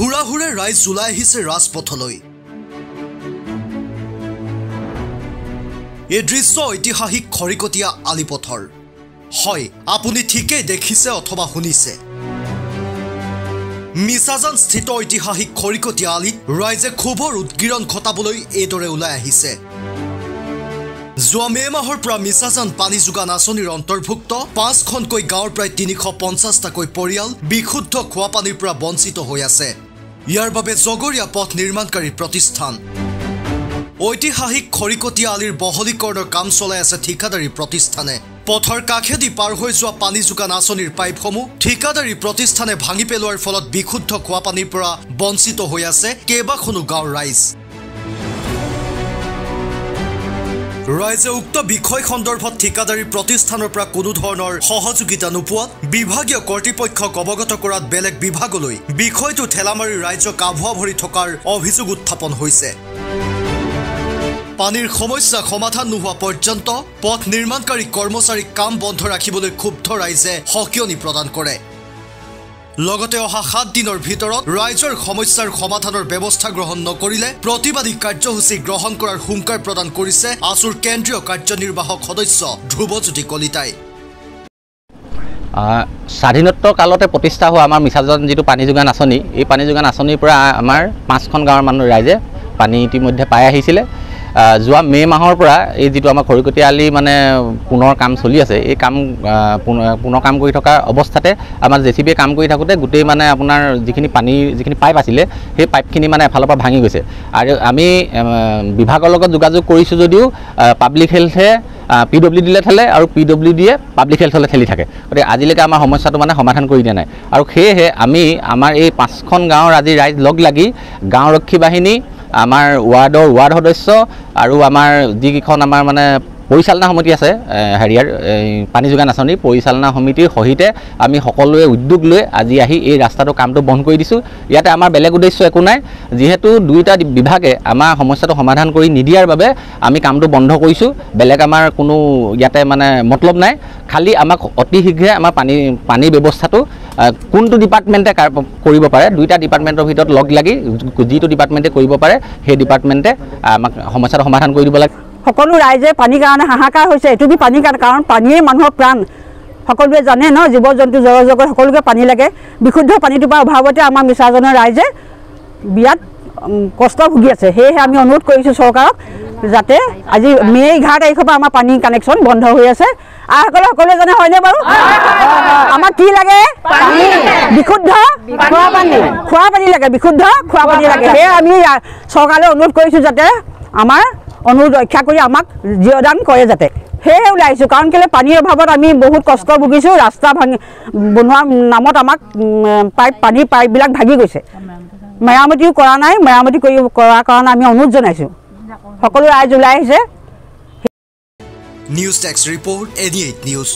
হুৰাহুৰে ৰাইজ ওলাই আহিছে ৰাজপথলৈ। এই দৃশ্য ঐতিহাসিক খৰিকটীয়া আলিপথৰ। হয়, আপুনি ঠিকেই দেখিছে অথবা শুনিছে। মিছাজান স্থিত ঐতিহাসিক খৰিকটীয়া আলিত ৰাইজে ক্ষোভৰ উদ্গীৰণ ঘটাবলৈ এইদৰে ওলাই আহিছে। যোৱা মে মাহৰ পৰা মিছাজান পানী যোগান আঁচনিৰ অন্তৰ্ভুক্ত 5খনকৈ গাঁৱৰ প্ৰায় 350টাকৈ পৰিয়াল বিশুদ্ধ খোৱা পানীৰ পৰা বঞ্চিত হৈ আছে। ইয়াৰ বাবে জগৰীয়া পথ নিৰ্মাণকাৰী প্ৰতিষ্ঠান। ঐতিহাসিক খৰিকটীয়া আলিৰ বহলীকৰণৰ কাম চলাই আছে ঠিকাদাৰী প্ৰতিষ্ঠানে। পথৰ কাষেদি পাৰ হৈ যোৱা পানী যোগান আঁচনিৰ পাইপসমূহ ঠিকাদাৰী প্ৰতিষ্ঠানে ভাঙি পেলোৱাৰ ফলত বিশুদ্ধ খোৱা পানীৰ পৰা বঞ্চিত হৈ আছে কেইবাখনো গাঁৱৰ ৰাইজ। ৰাইজে উক্ত বিষয় সন্দৰ্ভত ঠিকাদাৰী প্ৰতিষ্ঠানৰ পৰা কোনো ধৰণৰ সহযোগিতা নোপোৱাত বিভাগীয় কৰ্তৃপক্ষক অৱগত কৰাত বেলেগ বিভাগলৈ বিষয়টো ঠেলা মাৰি ৰাইজক আভুৱা ভৰি থকাৰ অভিযোগ উত্থাপন হৈছে। পানীৰ সমস্যা সমাধান নোহোৱা পৰ্যন্ত পথ নিৰ্মাণকাৰী কৰ্মচাৰীক কাম বন্ধ ৰাখিবলৈ ক্ষুব্ধ ৰাইজে সকিয়নি প্ৰদান কৰে। লগতে অহা 7 দিনৰ ভিতৰত ৰাইজৰ সমস্যাৰ সমাধানৰ ব্যৱস্থা গ্ৰহণ নকৰিলে প্ৰতিবাদী কাৰ্যসূচী গ্ৰহণ কৰাৰ হুংকাৰ প্ৰদান কৰিছে আছুৰ কেন্দ্ৰীয় কাৰ্যনিৰ্বাহক সদস্য ধ্ৰুৱজ্যোতি কলিতাই। স্বাধীনোত্তৰ কালতে প্ৰতিষ্ঠা হোৱা আমাৰ মিছাজান যিটো পানী যোগান আঁচনি, এই পানী যোগান আঁচনিৰ পৰা আমাৰ 5খন গাঁৱৰ মানুহ ৰাইজে পানী ইতিমধ্যে পাই আহিছিলে। যোৱা মে মাহৰ পৰা এই যিটো আমাৰ খৰিকটীয়া আলি মানে পুনৰ কাম চলি আছে, এই কাম পুনৰ কাম কৰি থকা অৱস্থাতে আমাৰ জে চি বিয়ে কাম কৰি থাকোঁতে গোটেই মানে আপোনাৰ যিখিনি পানীৰ যিখিনি পাইপ আছিলে সেই পাইপখিনি মানে এফালৰ পৰা ভাঙি গৈছে। আৰু আমি বিভাগৰ লগত যোগাযোগ কৰিছোঁ যদিও পাব্লিক হেল্থে পি ডব্লিউ ডিলৈ ঠেলে আৰু পি ডব্লিউ ডিয়ে পাব্লিক হেল্থলৈ ঠেলি থাকে। গতিকে আজিলৈকে আমাৰ সমস্যাটো মানে সমাধান কৰি দিয়া নাই। আৰু সেয়েহে আমি আমাৰ এই 5খন গাঁৱৰ আজি ৰাইজ লগ লাগি গাঁওৰক্ষী বাহিনী, আমাৰ ৱাৰ্ডৰ ৱাৰ্ড সদস্য আৰু আমাৰ যিকেইখন আমাৰ মানে পৰিচালনা সমিতি আছে হেৰিয়াৰ পানী যোগান আঁচনি পৰিচালনা সমিতিৰ সহিতে আমি সকলোৱে উদ্যোগ লৈ আজি আহি এই ৰাস্তাটো কামটো বন্ধ কৰি দিছোঁ। ইয়াতে আমাৰ বেলেগ উদ্দেশ্য একো নাই, যিহেতু দুয়োটা বিভাগে আমাৰ সমস্যাটো সমাধান কৰি নিদিয়াৰ বাবে আমি কামটো বন্ধ কৰিছোঁ। বেলেগ আমাৰ কোনো ইয়াতে মানে মতলব নাই, খালি আমাক অতি শীঘ্ৰে আমাৰ পানীৰ ব্যৱস্থাটো কোনটো ডিপাৰ্টমেণ্টে কৰিব পাৰে, দুয়োটা ডিপাৰ্টমেণ্টৰ ভিতৰত লগ লাগি যিটো ডিপাৰ্টমেণ্টে কৰিব পাৰে সেই ডিপাৰ্টমেণ্টে আমাক সমস্যাটো সমাধান কৰি দিব লাগে। সকলো ৰাইজে পানীৰ কাৰণে হাহাকাৰ হৈছে। এইটো বি পানীৰ কাৰণে, কাৰণ পানীয়ে মানুহৰ প্ৰাণ। সকলোৱে জানে ন, জীৱ জন্তু জড় জগত সকলোকে পানী লাগে। বিশুদ্ধ পানীটোৰ পৰা অভাৱতে আমাৰ মিছাজনৰ ৰাইজে বিৰাট কষ্ট ভুগি আছে। সেয়েহে আমি অনুৰোধ কৰিছোঁ চৰকাৰক যাতে আজি মে 11 তাৰিখৰ পৰা আমাৰ পানী কানেকশ্যন বন্ধ হৈ আছে। আইসকলে সকলোৱে জানে হয়নে বাৰু? আমাক কি লাগে? বিশুদ্ধ খোৱা পানী লাগে, বিশুদ্ধ খোৱা পানী লাগে। সেয়ে আমি চৰকাৰলৈ অনুৰোধ কৰিছোঁ যাতে আমাৰ অনুৰোধ ৰক্ষা কৰি আমাক জিয়দান কৰে যাতে। সেয়েহে ওলাই আহিছোঁ, কাৰণ কেলৈ পানীৰ অভাৱত আমি বহুত কষ্ট ভুগিছোঁ। ৰাস্তা ভাঙি বনোৱাৰ নামত আমাক পাইপ পানীৰ পাইপবিলাক ভাগি গৈছে, মেৰামতিও কৰা নাই। মেৰামতি কৰি কৰাৰ কাৰণে আমি অনুৰোধ জনাইছোঁ। সকলো ৰাইজ ওলাই আহিছে। News desk report, NE8 news.